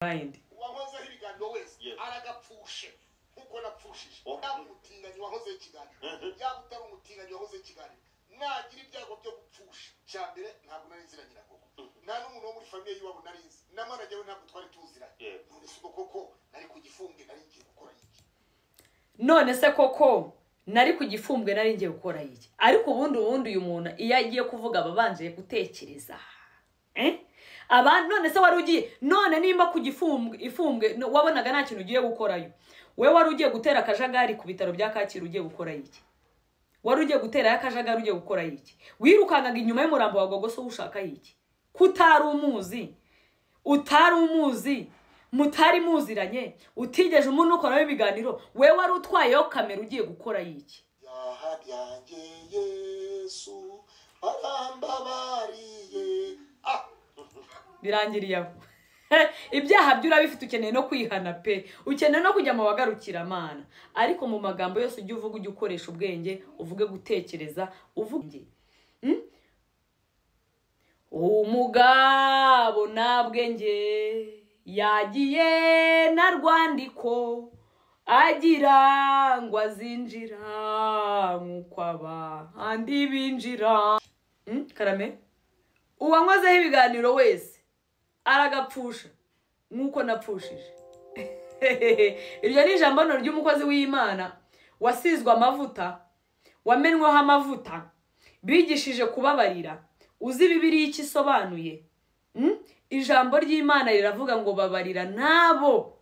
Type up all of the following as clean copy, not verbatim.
Mind. Uwahozeho ibiganiro wese aragapfushe nkuko napfushije. Yaba umutinganyi wahozeho ikiganiro, yaba utari umutinganyi wahozeho ikiganiro, nagira ibyago byo gupfusha. Cya mbere ntabwo nari nziranye na Gogo, nta n'umuntu wo muri famille y'iwabo nari nzi, na manager we ntabwo twari tuziranye. None se ubwo koko nari ku gifumbwe nari ngiye gukora iki? None se koko nari ku gifumbwe nari ngiye gukora iki? Ariko ubundi uyu muntu iyo agiye kuvuga ababanje gutekereza. Aba none se wari ugiye, none nimba ku gifumbwe ifumbwe wabonaga nta kintu ugiye gukorayo, wewe wari ugiye gutera akajagari ku bitaro bya Kacyiru ugiye gukora iki? Wari ugiye gutera akajagari ugiye gukora iki? Wirukangaga inyuma y'umurambo wa Gogo so ushaka iki? Kutari umuzi, utari umuzi, mutari muziranye, utigeje umuntu ukoraho ibiganiro, wewe wari utwayeyo kamera ugiye gukora iki? Yaha byanjye Yesu arambabariye. Birangiriye aho. Ibyaha byo urabifite, ukeneye no kwihana pe, ukeneye no kujya mu bagarukira Mana. Ariko mu magambo yose ujye uvuga, ujye ukoresha ubwenge, uvuge gutekereza, uvuge. Umugabo nabwenge yagiye na rwandiko agira ngo azinjira nk'uko abandi binjira. Karame, uwankozeho ibiganiro wese aragapfusha nk'uko napfushije. Iryo ni ijambo ry'umukozi w'Imana wasizwe amavuta, wamenweho amavuta, bigishije kubabarira, uzi Bibiliya icyo isobanuye. Ijambo ry'Imana riravuga ngo babarira nabo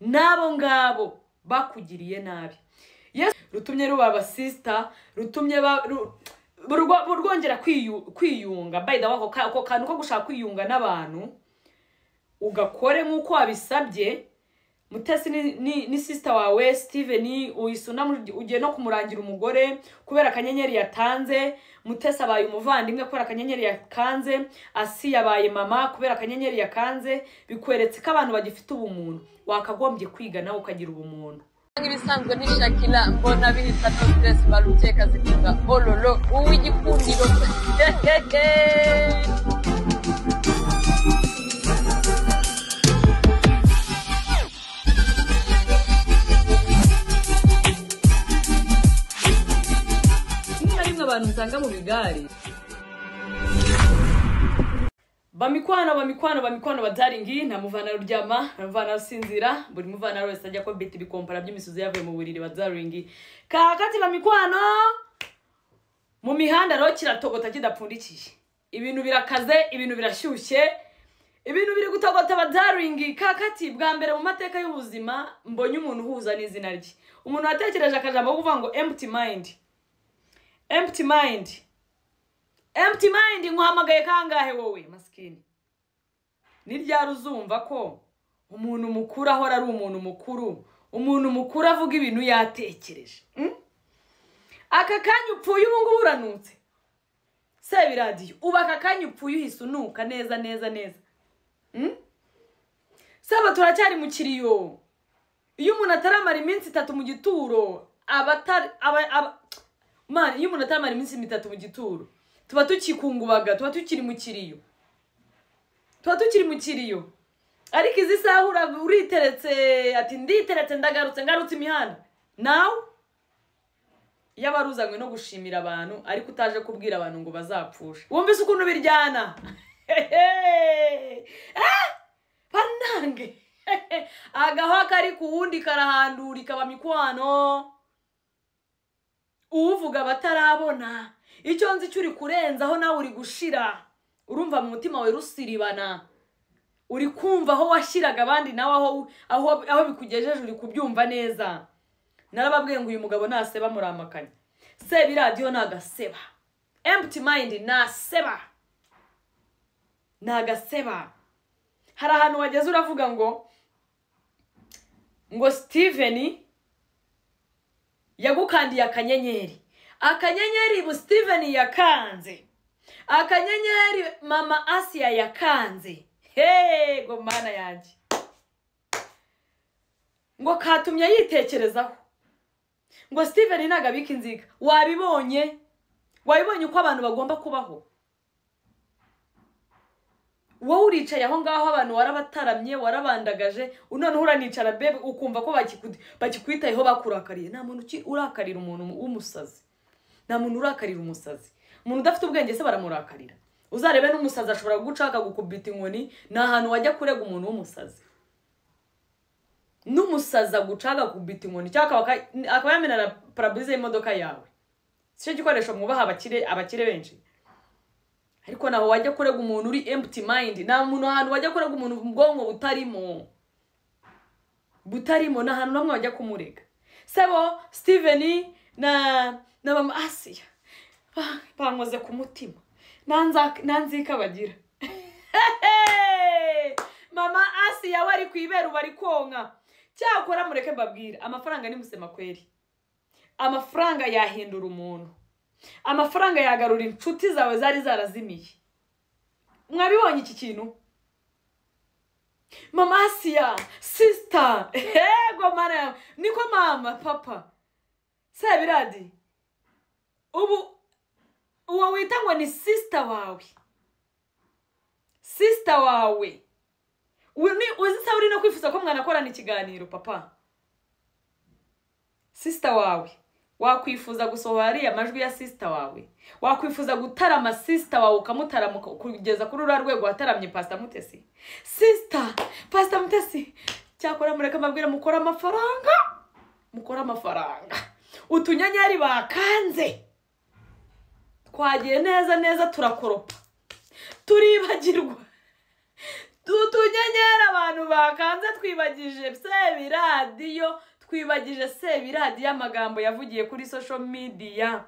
ngabo bakugiriye nabi. Yesu rutumye ruba abasista, rutumye rwongera kwiyunga. By the way, ako kantu ko gushaka kwiyunga n'abantu ugakore nk'uko wabisabye. Mutesi ni sister wawe Steven uyisuna ugiye no kumurangira umugore kubera akanyenyeri yatanze. Mutesi abaye umuvandimwe kubera akanyenyeri yakanze. Asi yabaye mama kubera akanyenyeri yakanze. Bikweretse ko abantu bagifite ubumuntu, wakagombye kwiga nawe ukagira ubumuntu. Nk'ibisanzwe ni Shakira, mbona bihita no stress baruteka zikunga ololo uw'igikundiro. Abantu nsanga mu bigari bamikwano bamikwano bamikwano badaringi, nta muvana ruryama, nta muvana rusinzira, buri muvana wese ajya ko biti bikompara by'imisuzi yavuye mu buriri badaringi. Kakati bamikwano mu mihanda ro kiratogota kidapfundikiye, ibintu birakaze, ibintu birashyushye, ibintu biri gutogota badaringi. Kakati bwa mbere mu mateka y'ubuzima mbonye umuntu uhuza n'izina rye, umuntu watekereje akajambo ko kuvuga ngo empty mind. Empty mind. Empty mind nkuhamagaye kangahe wowe maskini? Ni ryari uzumva ko umuntu mukuru ahora ari umuntu mukuru, umuntu mukuru avuga ibintu yatekereje? Aka kanya upfuye ubu ngubu uranutse. Sebiradiyo, uba aka kanya upfuye uhise unuka neza neza neza. Saba turacyari mu kiriyo. Iyo umuntu ataramara iminsi 3 mu gituro, aba man, iyo umuntu ataramara iminsi 3 mu gituro, tuba tukikungubaga, tuba tukiri mu kiriyo. Tuba tukiri mu kiriyo. Ariko izi saha uriteretse ati nditeretse ndagarutse ngarutse imihanda. Now yabaruzanywe no gushimira abantu ariko utaje kubwira abantu ngo bazapfusha. Wumvise ukuntu biryana? Banange. Agaho kari kuwundi karahandurika bamikwano. Uvuga batarabona icyo nzi cyo uri kurenzaho nawe uri gushira, urumva mu mutima wawe rusiribana, uri kumva aho washiraga abandi nawe aho bikugejeje uri kubyumva neza. Narababwiye ngo uyu mugabo naseba muramakanye. Sebiradiyo nagaseba, empty mind naseba, nagaseba. Hari ahantu wageze uravuga ngo Steven yagukandiye akanyenyeri, akanyenyeri bu Steven yakanze, akanyenyeri mama Asia yakanze. Hey, go mana yanjye, ngo katumye yitekerezaho ngo Steven nagabika inziga. Wabibonye, wabibonye uko abantu bagomba kubaho. Wowe uricaye aho ngaho, abantu warabataramye, warabandagaje, noneho uranicara bebe ukumva ko bakikwitayeho, bakurakariye. Nta muntu urakarira umuntu w'umusazi, nta muntu urakarira umusazi. Umuntu udafite ubwenge se baramurakarira? Uzarebe n'umusazi ashobora kugucaka gukubita inkoni. Ni ahantu wajya kurega umuntu w'umusazi? N'umusazi agucaga gukubita inkoni cyangwa akaba yamena na pare-brise y'imodoka yawe. Si cyo gikoresho mwubaha abakire benshi? Ariko naho wajya kurega umuntu uri empty mind. Nta muntu, ahantu wajya kurega umuntu ubwonko butarimo, nta hantu namwe wajya kumurega. Sebo Steven na mama Asiya bankoze ku mutima, nta nzika bagira. Mama Asiya we ari ku ibere, bari konka. Cyakora mureke mbabwire, amafaranga ni musema kweri, amafaranga yahindura umuntu, amafaranga yagarura inshuti zawe zari zarazimiye. Mwabibonye iki kintu? Mama Asiya, sister, ego mana, niko mama, papa Sebiradi, ubu uwo wita ngo ni sister wawe, sister wawe uzi se uri no kwifuza ko mwanakorana ikiganiro? Papa, sister wawe, wakwifuza gusohora ariya majwi ya sister wawe? Wakwifuza gutarama sister wawe, ukamutarama kugeza kuri uriya rwego wataramye Pastor Mutesi? Sister Pastor Mutesi, cyakora mureke amabwira, mukore amafaranga, mukore amafaranga. Utunyenyeri bakanze twagiye neza neza, turakoropa turibagirwa. Utunyenyeri abantu bakanze twibagije Sebiradiyo, twibagije Sebiradiyo amagambo yavugiye kuri social media.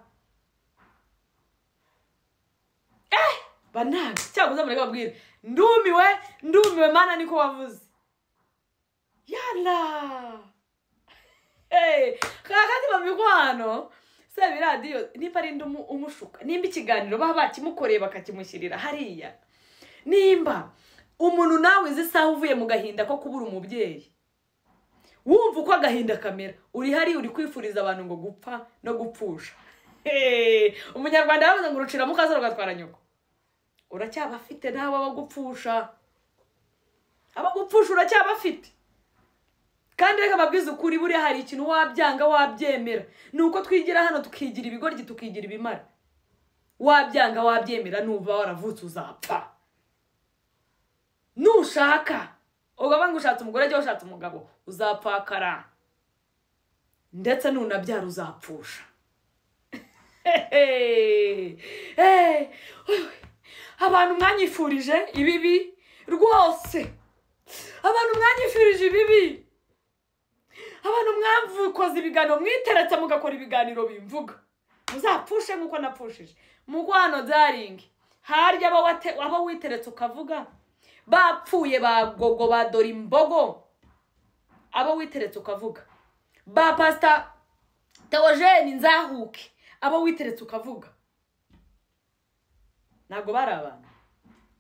Bananga cyabuze, mureke babwire, ndumiwe, ndumiwe. Mana, niko wavuze yala. Hey, kakati bamikwano Sebiradiyo, nimba ari umushuka, nimba ikiganiro baba bakimukoreye bakakimushyirira hariya, nimba umuntu nawe izi saha uvuye mu gahinda ko kubura umubyeyi, wumva uko agahinda kamera, uri hari uri kwifuriza abantu ngo gupfa no gupfusha. Hey, Umunyarwanda yavuze ngo urucira mukazo rugatwara nyoko. Uracyabafite nawe abagupfusha, abagupfusha uracyabafite. Kandi reka mbabwize ukuri, buriya hari ikintu wabyanga wabyemera, ni uko twigira hano tukigira ibigoryi, tukigira ibimara. Wabyanga wabyemera, nuba waravutse uzapfa. Nushaka ugaba ngo ushatse umugore cyangwa ushatse umugabo, uzapfakara, ndetse nunabyara uzapfusha. Hey, hey, abantu mwanyifurije ibibi rwose, abantu mwanyifurije ibibi, abantu mwavukoze ibiganiro, mwiteretse mugakora ibiganiro bimvuga, muzapfushe nk'uko napfushije. Mukwano darling, harya aba witeretse ukavuga bapfuye, ba gogo, ba dore imbogo, abo witeretse ukavuga, ba Pastor Theogene Nzahuke, abo witeretse ukavuga, ntabwo bari abantu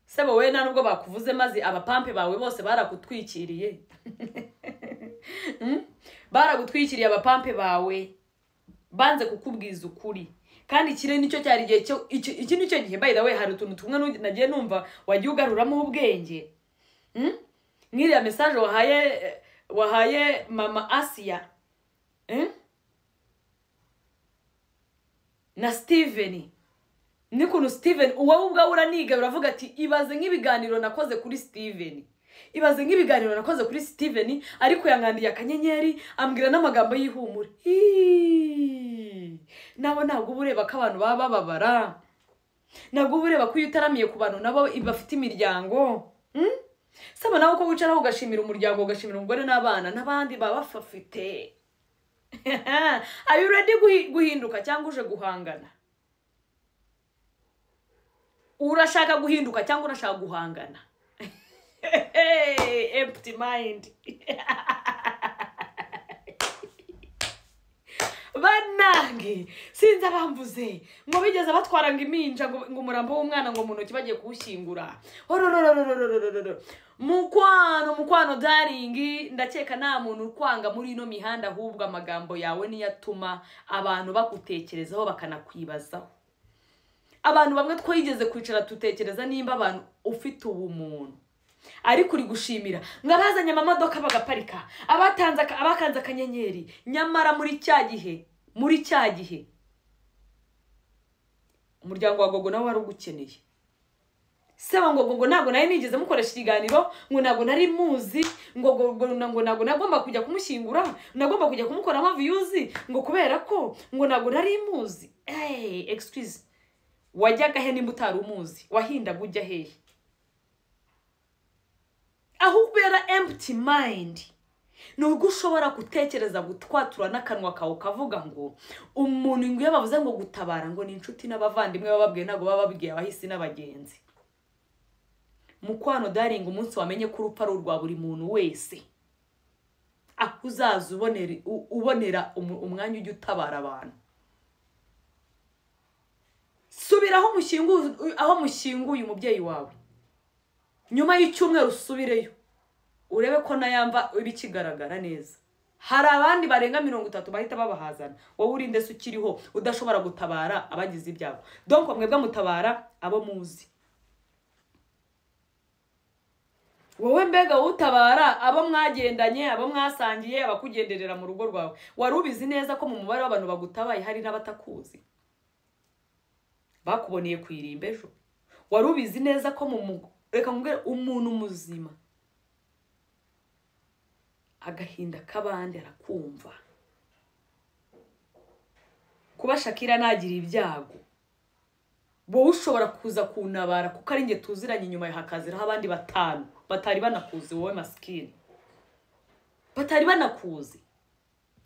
sebo? Wowe nta nubwo bakuvuze, maze abapampe bawe bose barakutwikiriye. Baragutwikiriye abapampe bawe, banze kukubwiza ukuri. Kandi ikire nicyo cyari igihe cyo iki nicyo gihe. By the way, hari utuntu tumwe nagiye numva wagiye ugaruramo ubwenge. Nk'iriya message wahaye mama Asiya, Na Steven, n'ukuntu Steven wowe ubwawe uraniga, uravuga ati ibaze nk'ibiganiro nakoze kuri Steven, ibaze nk'ibiganiro nakoze kuri Steven, ariko yankandiye akanyenyeri, ambwira n'amagambo y'ihumure. Hii! Nawe ntabwo uba ureba ko abantu baba bababara, ntabwo uba ureba ko iyo utaramiye ku bantu nabo bafite imiryango. Saba nawe ko wicaraho ugashimira umuryango, ugashimira umugore n'abana n'abandi baba bafite. Are you ready guhinduka cyangwa uje guhangana? Urashaka guhinduka cyangwa urashaka guhangana? Empty mind. Banange, sinzi abamvuze ngo bigeze batwara ngo impinja, ngo umurambo w'umwana ngo mu ntoki bagiye kuwushyingura. Ororororororororo. Mukwano, mukwano darling, ndakeka nta muntu ukwanga muri ino mihanda, ahubwo amagambo yawe niyo atuma abantu bagutekerezaho, bakanakwibazaho. Abantu bamwe twigeze kwicara tutekereza nimba abantu ufite ubumuntu, ariko uri gushimira ngo abazanye amamodoka bagaparika, abatanze abakanze akanyenyeri, nyamara muri cya gihe umuryango wa Gogo nawe wari ugukeneye. Seba ngo Gogo ntabwo nari nigeze mukoresha ikiganiro, ngo ntabwo nari muzi, ngo Gogo ngo ntabwo nagomba kujya kumushyingura, nagomba kujya kumukoramo views, ngo kubera ko ngo ntabwo nari muzi. Hey, excuse, wajyaga he nimba utari umuzi? Wahindaga ujya hehe? Aho ubera empty mind nubwo ushobora gutekereza gutwatura n'akanwa kawe ukavuga ngo umuntu ngo iyo bavuze ngo gutabara ngo ni inshuti n'abavandimwe bababwiye, ntabwo baba babwiye abahisi n'abagenzi. Mukwano daringa, umunsi wamenye ko urupfu ari urwa buri muntu wese, aho uzaza ubonera umwanya ujya utabara abantu. Subira aho mushyinguye umubyeyi wawe, nyuma y'icyumweru usubireyo urebe ko nayamba bikigaragara neza. Hari abandi barenga 30 bahita babahazana, wowe urinde se ukiriho udashobora gutabara abagize ibyago? Donc mwebwe mutabara abo muzi, wowe mbega utabara abo mwagendanye, abo mwasangiye, abakugenderera mu rugo rwawe. Wari ubizi neza ko mu mubare w'abantu bagutabaye hari n'abatakuzi bakuboneye ku irimbi ejo? Wari ubizi neza ko reka nkubwire, umuntu muzima agahinda k'abandi arakumva. Kuba Shakira nagira ibyago, wowe ushobora kuza kuntabara kuko ari nge tuziranye, inyuma hakaziraho abandi 5 batari banakuzi, wowe masikini batari banakuzi,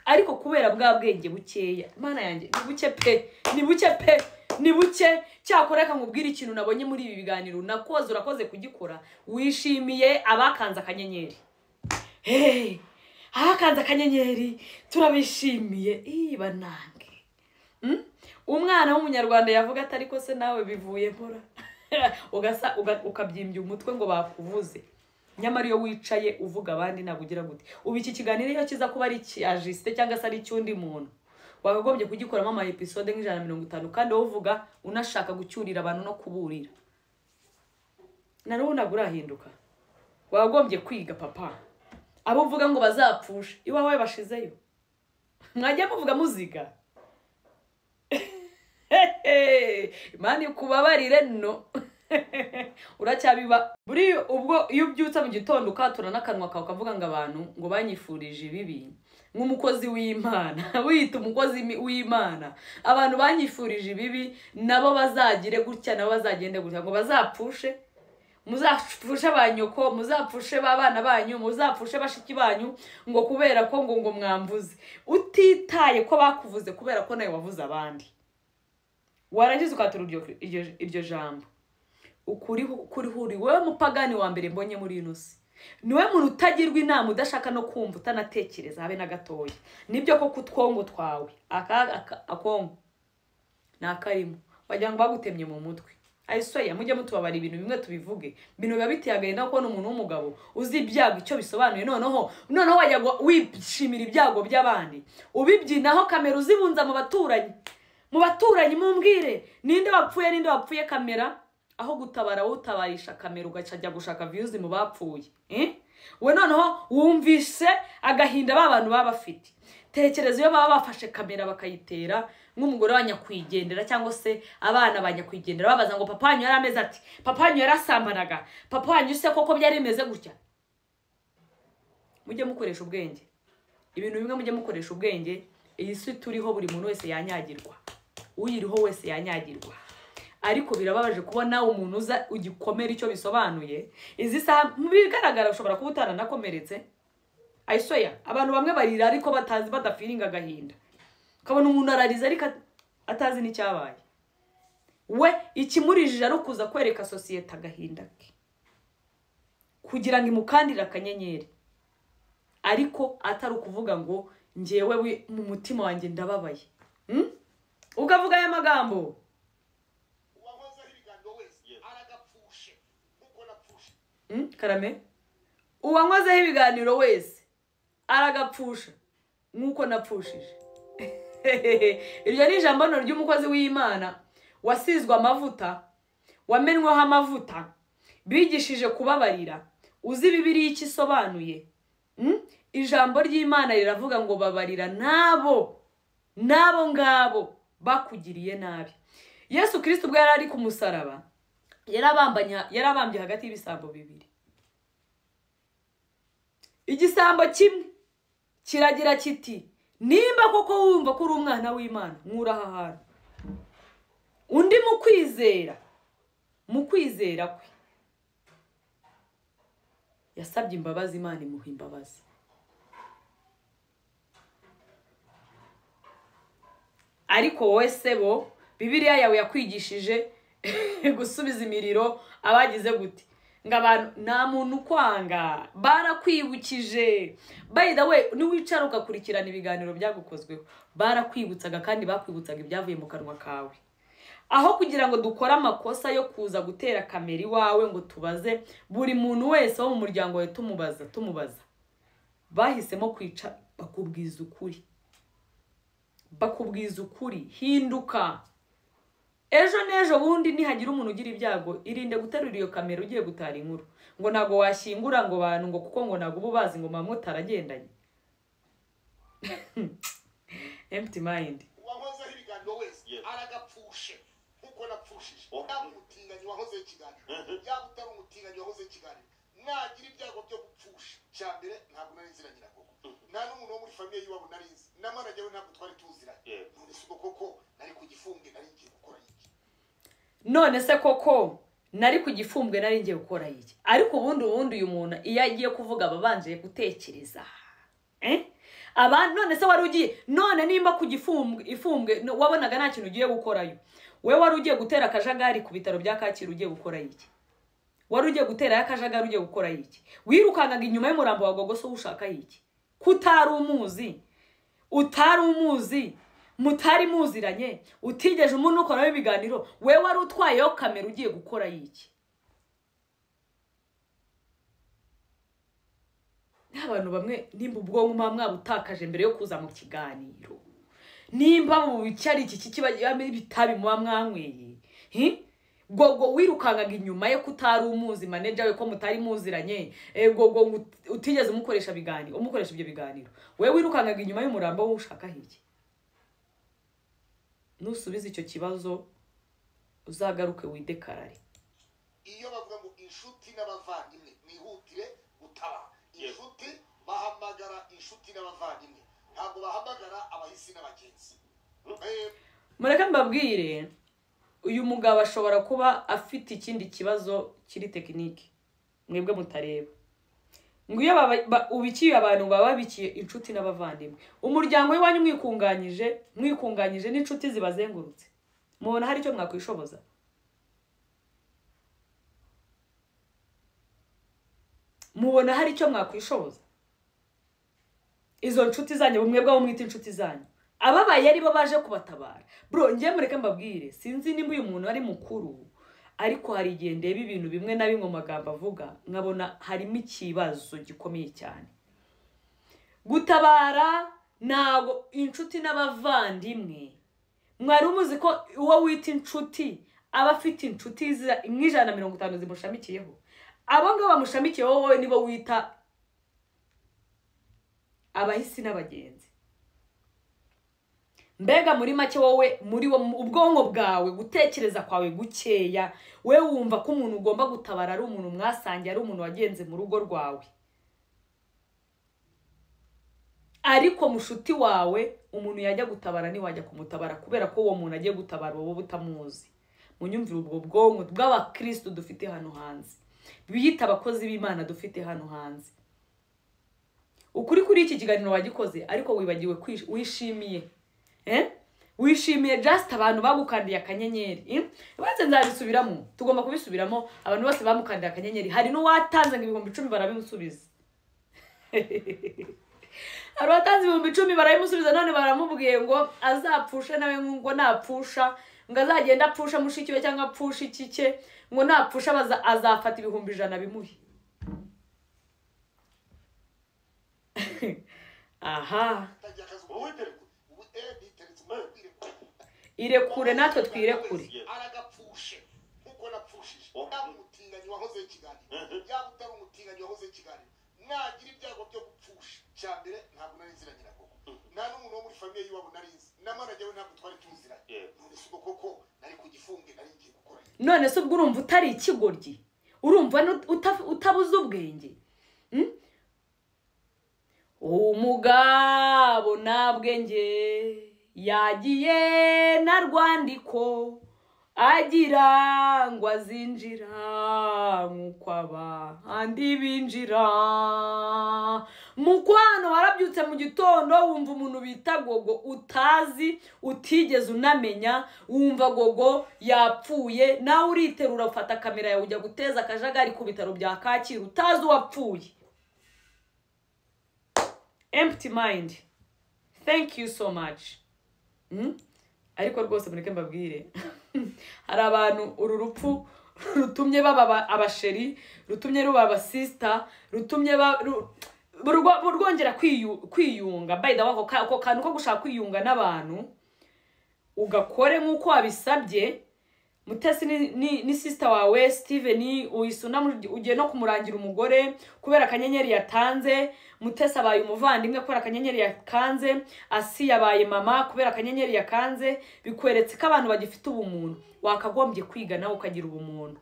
ariko kubera bwa bwenge bukeya. Mana yanjye, ni buke pe, ni buke pe, ni buke. Cyakora reka nkubwire ikintu nabonye muri ibi biganiro nakoze, urakoze kugikora, wishimiye abakanze akanyenyeri. Hey, abakanze akanyenyeri turabishimiye. Banange, umwana w'umunyarwanda yavuga ati ariko se nawe bivuye mpora ugasa ukabyimbya umutwe ngo bakuvuze, nyamara iyo wicaye uvuga abandi ntabwo ugira gute. Ubu iki kiganiro iyo kiza kuba ari icya cyangwa se ari icy'undi muntu, wakagombye kugikoramo ama episode nk'150, kandi wowe uvuga unashaka gucyurira abantu no kuburira. Na n'ubu ntabwo urahinduka, wakagombye kwiga papa. Abo uvuga ngo bazapfusha iwawe bashizeyo, mwajya muvuga muziga. Imana ikubabarire no uracyabiba. Buri ubwo iyo ubyutse mu gitondo ukatura n'akanwa kawe ukavuga ngo abantu ngo banyifurije ibibi, nk'umukozi w'Imana wita umukozi w'Imana, abantu banyifurije ibibi nabo bazagire gutya, nabo bazagende gutya, ngo bazapfushe, muzapfushe abanyoko, muzapfushe babana banyu, muzapfushe bashiki banyu, ngo kubera ko ngo mwamvuze, utitaye ko bakuvuze kubera ko nawe wavuze abandi. Warangiza ukatura iryo jambo ukuri huri wowe mupagani wa mbere mbonye muri ino si. Niwe muntu utagirwa inama, udashaka no kumva, utanatekereza habe na gatoya. Nibyo ko kutwongo twawe akongo nakarimo wagira ngo bagutemye mu mutwe. Ayisoya mujye mutubabara ibintu bimwe tubivuge, ibintu biba biteye agahinda kubona umuntu w'umugabo uzi ibyago icyo bisobanuye, noneho wajya wishimira ibyago by'abandi ubibyinaho kamera uzibunza mu baturanyi. Mu baturanyi mumbwire ninde wapfuye, ninde wapfuye kamera, aho gutabara wowe utabarisha kamera ugacajya gushaka views mu bapfuye. We noneho wumvise agahinda ba bantu baba bafite. Tekereza iyo baba bafashe kamera bakayitera nk'umugore wa nyakwigendera cyangwa se abana ba nyakwigendera, babaza ngo papa wanyu yari ameze ati, papa wanyu yarasambanaga, papa wanyu se koko byari bimeze gutya. Mujye mukoresha ubwenge, ibintu bimwe mujye mukoresha ubwenge. Iyi si turiho buri muntu wese yanyagirwa, uyiriho wese yanyagirwa. Ariko birababaje kubona umuntu uza ugikomera icyo bisobanuye. Izi saha mu bigaragara ushobora kuba utaranakomeretse. Ayisoya abantu bamwe barira ariko batazi, badafiringa agahinda. Ukabona umuntu arariza ariko atazi n'icyabaye. We ikimurijije ari ukuza kwereka sosiyete agahinda ke kugira ngo imukandire akanyenyeri, ariko atari ukuvuga ngo njyewe mu mutima wanjye ndababaye. Ukavuga aya magambo, Karame, uwankozeho ibiganiro wese aragapfusha nk'uko napfushije. Iryo ni ijambo ry'umukozi w'Imana Wasizwe amavuta, wamenweho amavuta, bigishije kubabarira, uzi Bibiliya icyo isobanuye. Ijambo ry'Imana riravuga ngo babarira nabo ngabo bakugiriye nabi. Yesu Kristo ubwo yari ari ku musaraba yarabambye hagati y'ibisambo bibiri. Igisambo kimwe kiragira kiti nimba koko wumva ko uri umwana w'Imana nkura aha hantu. Undi mu kwizera kwe yasabye imbabazi, Imana imuha imbabazi. Ariko wowe sebo Bibiliya yawe yakwigishije gusubiza imiriro abagize gute ngo abantu nta muntu kwanga barakwibukije. By the way, niwicara ugakurikirana ibiganiro byagukozweho barakwibutsaga kandi bakwibutsaga ibyavuye mu kanwa kawe. Aho kugira ngo dukore amakosa yo kuza gutera kamera iwawe ngo tubaze buri muntu wese wo mu muryango wawe tumubaza, bahisemo kwica bakubwiza ukuri. Bakubwiza ukuri, hinduka. Ejo n'ejo bundi nihagira umuntu ugira ibyago, irinde guterura iyo kamera ugiye gutara inkuru ngo ntago washyingura ngo bantu ngo kuko ngo ntago uba ubazi ngo mama mutaragendanye. Empty mind. Uwahozeho ibiganiro wese aragapfushe nkuko napfushije. Yaba umutinganyi wahozeho ikiganiro, yaba utari umutinganyi wahozeho ikiganiro, nagira ibyago byo gupfusha. Cya mbere ntabwo nari nziranye na koko, nta n'umuntu wo muri famiye y'iwabo nari nzi, na manager we ntabwo twari tuziranye. None se koko nari ku gifumbwe nari ngiye gukora iki? None se koko nari ku gifumbwe nari ngiye gukora iki? Ariko ubundi uyu muntu iyo agiye kuvuga ababanje gutekereza. Abantu none se wari ugiye, none nimba ku gifumbwe ifumbwe wabonaga nta kintu ugiye gukorayo, wewe wari ugiye gutera akajagari ku bitaro bya Kacyiru ugiye gukora iki? Wari ugiye gutera akajagari ugiye gukora iki? Wirukangaga inyuma y'umurambo wa Gogo so ushaka iki? Kutari umuzi, utari umuzi, mutari muziranye, utigeje umuntu ukoraho ibiganiro, wewe wari utwayeyo kamera ugiye gukora iki? N'abantu bamwe nimba ubwonko mwabutakaje mbere yo kuza mu kiganiro, nimba mu cyari iki kiba bitabi muba mwanyweye, Gogo wirukangaga inyuma ye kutari umuzi manager we ko mutari muziranye, Gogo utigeze umukoresha biganiro, umukoresha ibyo biganiro, wewe wirukangaga inyuma y'umurambo wo ushaka iki? Nusubiza icyo kibazo uzagaruke widekarare. Iyo bavuga ngo inshuti n'abavandimwe mwihutire gutabara, inshuti bahamagara inshuti n'abavandimwe, ntabwo bahamagara abahisi n'abagenzi. Mureke mbabwire, uyu mugabo ashobora kuba afite ikindi kibazo kiri tekinike mwebwe mutareba. Ngo iyo ubikiye abantu baba babikiye inshuti n'abavandimwe, umuryango w'iwanyu mwikunganyije n'inshuti zibazengurutse, mubona hari icyo mwakwishoboza? Mubona hari icyo mwakwishoboza? Izo nshuti zanyu mwebwe abo mwita inshuti zanyu, ababaye ari bo baje kubatabara. Bro, ngiye mureke mbabwire, sinzi nimba uyu muntu ari mukuru, ariko hari igihe ndeba ibintu bimwe na bimwe mu magambo avuga nkabona harimo ikibazo gikomeye cyane. Gutabara ntago inshuti n'abavandimwe, mwari umuzi ko uwo wita inshuti aba afite inshuti 150 zimushamikiyeho. Abo ngabo bamushamikiyeho wowe nibo wita abahisi n'abagenzi. Mbega muri make wowe muri ubwonko bwawe gutekereza kwawe gukeya, we wumva ko umuntu ugomba gutabara ari umuntu mwasangiye, ari umuntu wagenze mu rugo rwawe. Ariko mushuti wawe umuntu yajya gutabara ni wajya kumutabara kubera ko uwo muntu agiye gutabara wowe utamuzi. Munyumvire ubwo bwonko bw'abakristo dufite hano hanze, biyita abakozi b'Imana dufite hano hanze. Ukuri kuri iki kiganiro wagikoze ariko wibagiwe wishimiye. Wishimiye just abantu bagukandiye akanyenyeri. Banze nzabisubiramo, tugomba kubisubiramo. Abantu bose bamukandiye akanyenyeri, hari n'uwatanze ngo 10,000 barabimusubiza. Hari uwatanze 10,000 barabimusubiza, none baramubwiye ngo azapfushe nawe ngo napfusha, ngo azagenda apfusha mushiki we cyangwa apfusha iki cye, ngo napfusha azafata 100,000 bimuhe. Aha. Irekure natwe twirekure. Aragapfushe nkuko napfushije. Yaba umutinganyi wahoze ikiganiro, yaba utari umutinganyi wahoze ikiganiro, nagira ibyago byo gupfusha. Cya mbere ntabwo nari nziranye na Gogo, nta n'umuntu wo muri famille y'iwabo nari nzi, na manager we ntabwo twari tuziranye. None se ubwo koko nari ku gifunge, nari ngiye gukora? None se ubwo urumva utari ikigoryi? Urumva utabuze ubwenge? Umugabo nta bwenge yagiye na rwandiko, agira ngo azinjira nk'uko abandi binjira. Mukwano warabyutse mu gitondo wumva umuntu bita Gogo utazi, utigeze unamenya, wumva Gogo yapfuye, nawe uriterura ufata kamera yawe ujya guteza akajagari ku bitaro bya Kacyiru utazi uwapfuye. Empty mind. Thank you so much. Ariko rwose mureke mbabwire, hari abantu uru rupfu rutumye baba abasheri, rutumye ruba abasista, rutumye rwongera kwiyunga. By the way, ako kantu ko gushaka kwiyunga n'abantu ugakore nk'uko wabisabye. Mutesi ni sister wawe, Steven uyisuna ugiye no kumurangira umugore kubera akanyenyeri yatanze. Mutesi abaye umuvandimwe kubera akanyenyeri yakanze. Asi yabaye mama kubera akanyenyeri yakanze. Bikweretse ko abantu bagifite ubumuntu. Wakagombye kwiga nawe ukagira ubumuntu,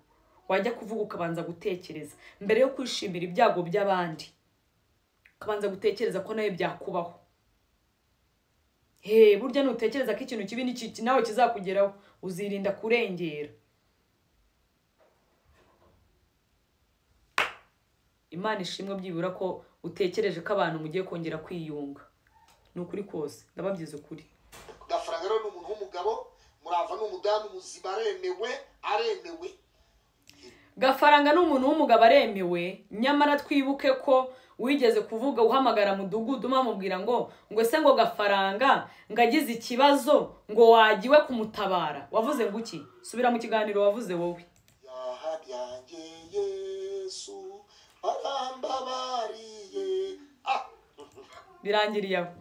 wajya kuvuga ukabanza gutekereza mbere yo kwishimira ibyago by'abandi, ukabanza gutekereza ko nawe byakubaho. He, burya nutekereza ko ikintu kibi n'iki nawe kizakugeraho, uzirinda kurengera. Imana ishimwe byibura ko utekereje ko abantu mugiye kongera kwiyunga. Ni ukuri kose, ndababyiza ukuri. Gafaranga rero ni umuntu w'umugabo, Murava ni umudamu muzima, aremewe, aremewe. Gafaranga ni umuntu w'umugabo aremewe, nyamara twibuke ko wigeze kuvuga uhamagara mudugudu mamubwira ngo se ngo Gafaranga ngagize ikibazo ngo wagiwe kumutabara. Wavuze ngo iki? Subira mu kiganiro wavuze wowe. Yahabyange Yesu arambabariye. Birangiriye aho.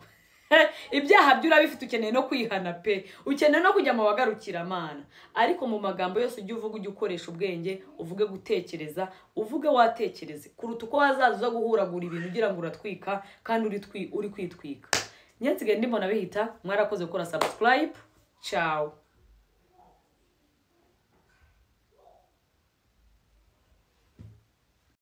Ibyaha byo urabifite, ukeneye no kwihana pe, ukeneye no kujya mu bagarukira Mana. Ariko mu magambo yose ujye uvuga, ujye ukoresha ubwenge, uvuge gutekereza, uvuge watekereze kuruta uko wazaza uza guhuragura ibintu ugira ngo uratwika kandi uri kwitwika. Nyensigaye ndimo nabihita. Mwarakoze gukora subscribe. Ciao.